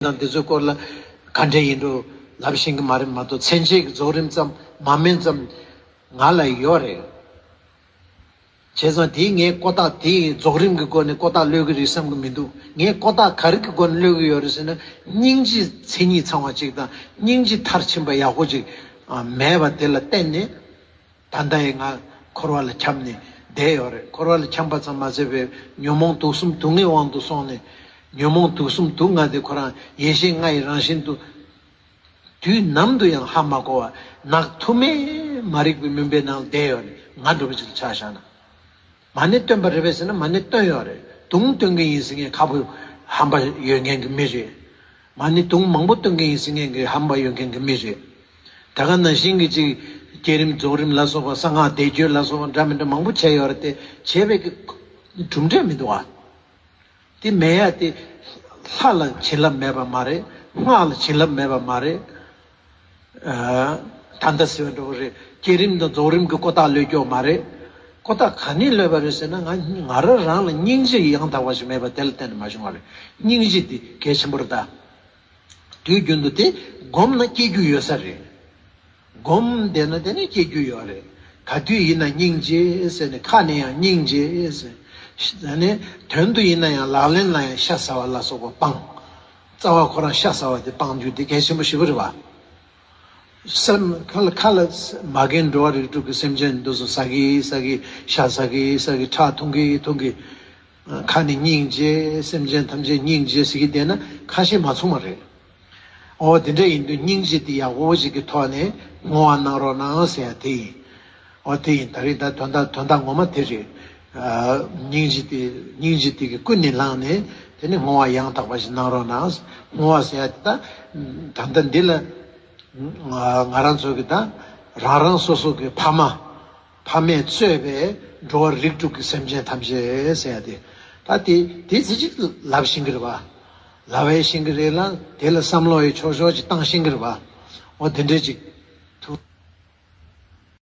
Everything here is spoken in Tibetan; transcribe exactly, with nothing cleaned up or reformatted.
དང་དེ་ཚོའི་སྐོར་ལ་ག་འདྲ་ཡིན་འགྲོ་ལབ་ཤེས་ཀྱི་མ་རེད་མ་གཏོགས། མཚན་བཅས་ཀྱི་རྫོགས་རིམ་ཙམ་མ་སྨིན་ཙམ་ང་ལ་ཡོད་རེད། བྱས་ཙང་དེའི་ངས་ཀོ་ཐག་དེའི་རྫོགས་རིམ་གྱི་སྒོ་ནས་ཀོ་ཐག་གློད་ཀྱི་རེད་བསམ་གྱི་མི་འདུག་ངས་ཀོ་ཐག་ག་རེ་གི་སྒོ་ནས་གློད་ཀྱི་ཡོད་རེད་ཟེར་ན། སྙིང་རྗེ་མཚན་ཉིད་ཚང་བ་ཅིག་དང་སྙིང་རྗེ་མཐར་ཕྱིན་པ་ཡག་པོ་ཅིག་མེད་པ་དེ་ལ་བརྟེན་ནས། ད་ལྟ་ཡི་ང་འཁོར་བ་ལ་འཁྱམས་ནས་བསྡད་ཡོད་རེད། འཁོར་བ་ལ་འཁྱམས་པ་ཙམ་མ་ཟད་པའི་ཉོན་མོངས་དུག་གསུམ་དུག་ལྔའི་དབང་དུ་སོང་ནས། ཉོན་མོངས་དུག་གསུམ་དུག་ལྔ་དེ་ཁོ་རང་ཡེ་ཤེས་ལྔ་ཡི་རང་བཞིན་དུ། དུས་ནམ་དུ་ཡང་ཧ་མ་གོ་བ་ནག་ཐུབ་མེད་མ་རིག་པའི་མུན་པའི་ནང་བསྡད་ཡོད་རེད། ང་འདྲ་པོ་ཅིག་ལ་ཆ་བཞག་ན། མ་ཎི་བཏོན་པ་རེད་པས་ཟེར་ན་མ་ཎི་བཏོན་ཡོད་རེད། དུང་བཏོན་གི་ཡིན་ཟེར་མཁན་ཁ་ཕོ་ཧམ་པ་ཡོད་མཁན་གྱི་མི་རེད། མ་ཎི་དུང་མང་པོ་བཏོན་གི་ཡིན་ཟེར་མཁན་གྱི་ཧམ་པ་ཡོད་མཁན་གྱི་མི་རེད། ད་ག་ནང་བཞིན་གྱི་ཅིག་བསྐྱེད་རིམ་རྫོགས་རིམ་ལ་སོགས་པ་གསང་སྔགས་བཟླས་བརྗོད་ལ་སོགས་པ་འདྲ་མི་འདྲ་མང་པོ་བྱས་ཡོད་རེད་དེ། བྱས་པའི་གི་གྲུབ་འབྲས་མི་འདུག་ཨ། དེ་མེད་ཡ་དེ་ལྷ་ལ་བྱིན་རླབས་མེད་པ་མ་རེད། སྔགས་ལ་བྱིན་རླབས་མེད་པ་མ་རེད། ཨ། ད་ལྟ་ཟེར་བ་འདྲ་བོ་རེད། བསྐྱེད་རིམ་དང་རྫོགས་རིམ་གྱི་ཀོ་ཐག་གློད་ཀྱོག་མ་རེད། ཀོ་ཐག་ག་ནས་གློད་པ་རེད་ཟེར་ན། ང་ང་རང་རང་ལ་སྙིང་རྗེ་ཡང་དག་པ་ཞིག་མེད་པ་དེ་ལ་བརྟེན་ནས་མ་བྱུང་བ་རེད། སྙིང་རྗེ་དེ་གལ་ཆེན་པོ་རེད་ད། དུས་རྒྱུན་དུ་དེ་སྒོམ་ན་སྐྱེ་རྒྱུ་ཡོད་ས་རེད། སྒོམ་བསྡད་ན་དེ་ནས་སྐྱེ་རྒྱུ་ཡོད་རེད། ག་དུས་ཡིན་ན་སྙིང་རྗེ་ཟེར་ནས། ཁ་ནས་ཡང་སྙིང་རྗེ་ཟེར། ཨ་ནི་དོན་དུ་ཡིན་ན་ཡང་ལག་ལེན་ལ་ཡང་ཤ་ཟ་བ་ལ་སོགས་པ་སྤང་། རྩ་བ་ཁོ་རང་ཤ་ཟ་བ་དེ་སྤང་རྒྱུ་དེ་གལ་ཆེན་པོ་ཞེ་པོ་རེད་བ། སེམས་ཁ་ལ་ཁ་ལ་མ་རྒན་འགྲོ་བ་རིགས་དྲུག་གི་སེམས་ཅན་འདི་ཚོ་ཟ་གི་ཟ་གི། ཤ་ཟ་གི་ཟ་གི། ཁྲག་འཐུང་གི་འཐུང་གི། ཁ་ནས་སྙིང་རྗེ། སེམས་ཅན་ཐམས་ཅད་སྙིང་རྗེ་ཟེར་གི་བསྡད་ན་ཁ་ཞེ་མ་ཚོམ་པ་རེད། འོ་དེ་འདྲ་ཡིན་དུས་སྙིང་རྗེ་དེ་ཡག་པོ་ཞིག་གི་ཐོག་ནས་བསྔོ་བ་གནང་རོགས་གནང་ཟེར་ཡ་དེ་ཡིན། འོ་དེ་ཡིན། ད་རེས་ད་དོན་དག་དོན་དག་ངོ་མ་དེ་རེད། ཨ། སྙིང་རྗེ་དེ་སྙིང་རྗེ་དེ་གི་ཀུན་ནས་བསླངས་ནས་དེ་ནས་བསྔོ་བ་ཡང་དག་པ་ཞིག་གནང་རོགས་གནང་། བསྔོ་བ་ཟེར་ཡ་དེ་ད་ད་ལྟ་འདི་ལ་ང་ང་རང་ཚོ་གི་ད་རང་རང་སོ་སོ་གི་ཕ་མ། ཕ་མས་གཙོས་པའི་འགྲོ་བ་རིགས་དྲུག་གི་སེམས་ཅན་ཐམས་ཅད་ཟེར་ཡ་དེ། ད་དེ་དེ་ཚེ་གཅིག་ལབ་ཤེས་ཀྱི་རེད་བ། ལབ་ཡ་ཤེས་ཀྱི་རེད་ལ། དེ་ལ་བསམ་བློ་ཡི་ཆོག་ཆོག་ཅིག་བཏང་ཤེས་ཀྱི་རེད་བ། འོ་དེ་འདྲས་ཅིག་